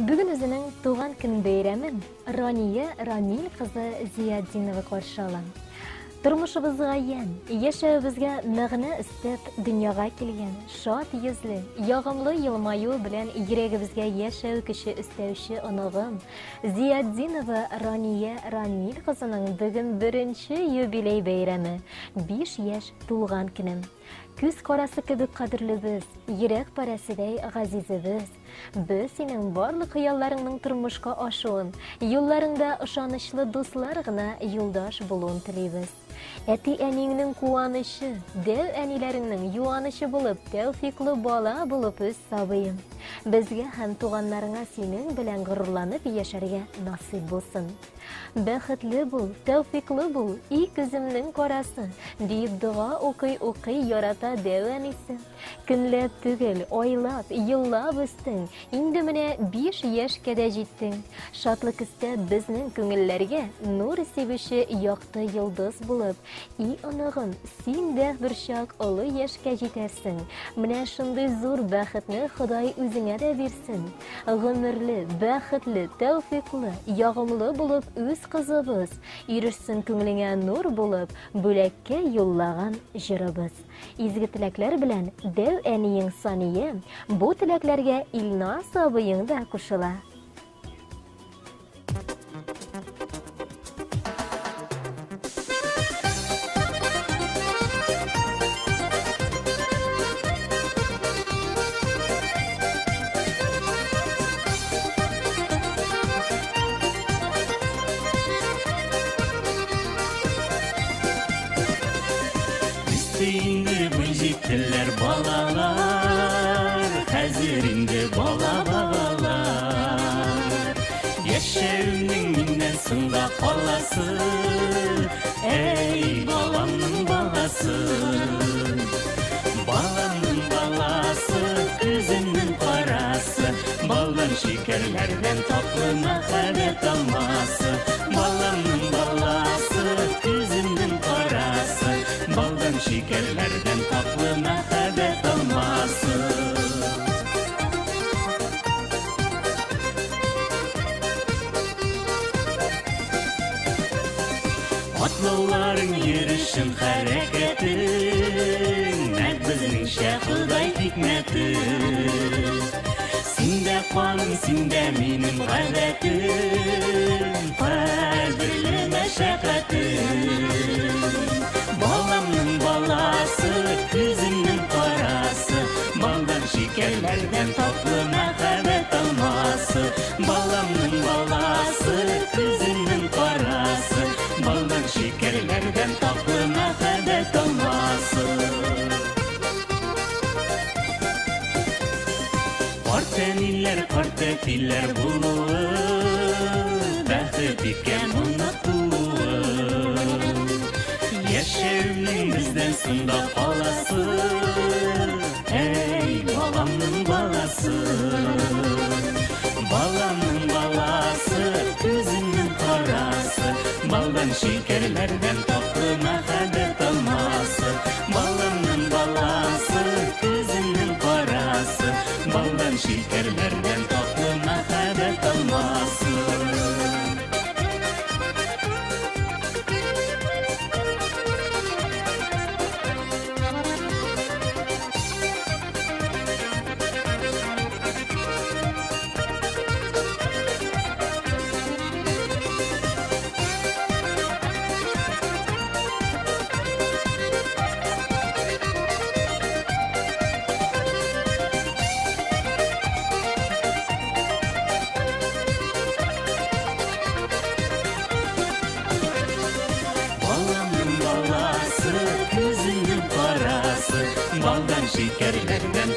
Бүген үзенең туган көн бәйрәмен Рания Рамил кызы Зиятдинова каршы ала. Тормышыбызга ямь, яшәвебезгә мәгънә өстәп дөньяга килгән, шат йөзле, ягымлы елмаюы белән йөрәгебезгә яшәү көче өстәүче оныгым Зиятдинова Рания Рамил кызының бүген беренче юбилей бәйрәме, 5 яшь тулган көнем. Күз карасы кебек кадерлебез, йөрәк парәседәй газизебез. Без синең барлык хыялларыңның тормышка ашуын, юлларыңда ышанычлы дуслар гына юлдаш булуын телибез. Әти-әниеңнең куанычы, дәү әниләреңнең юанычы булып, тәүфиклы бала булып үс, сабыем. Безгә һәм туганнарыңа синең белән горурланып яшәргә насыйп булсын. Бәхетле бул, тәүфиклы бул, и күземнең карасы, диеп дога укый-укый ярата дәү әнисе. Көнләп түгел, айлап, еллап үстең, инде менә 5 яшькә дә җиттең. Шатлык өстәп безнең күңелләргә нур сибүче якты йолдыз булып, и оныгым, син дә берчак олы яшькә җитәрсең. Менә шундый зур бәхетне Ходай үзеңә дә бирсен. Гомерле, бәхетле, тәүфиклы, ягымлы булып үз кызыбыз, ирешсен күңелеңә нур булып, бүләккә юллаган җырыбыз. Изге теләкләр белән дәү әниең Сания, бу теләкләргә Илназ абыең да кушыла. Үсте инде буй җиттеләр балалар, хәзер инде бала бабалар. Яшәүнең миннән соң да каласы, әй, баламның баласы. Баламның баласы, күземнең карасы, балдан шикәрләрдән татлы мәхәббәт алмасы. Баламның баласы, күземнең карасы, балдан шикәрләрдән татлы мәхәббәт алмасы. Атлауларың, йөрешең, хәрәкәтең, нәкъ безнеңчә Ходай хикмәте. Синдә каным, синдә минем гадәтем, кадерле мәшәкатем. Баламның баласы, күземнең карасы, балдан шикәрләрдән татлы мәхәббәт алмасы. Баламның баласы, күземнең карасы, балдан шикәрләрдән татлы мәхәббәт алмасы. Картәниләр, картәтиләр булуы, бәхет иткән онык тууы. Яшәүнең бездән соң да каласы, әй, баламның баласы. Баламның баласы, күземнең карасы, балдан шикәрләрдән татлы мәхәббәт алмасы. Баламның баласы, күземнең карасы, балдан шикәрләрдән татлы мәхәббәт алмасы. Баламның баласы, күземнең карасы, балдан шикәрләрдән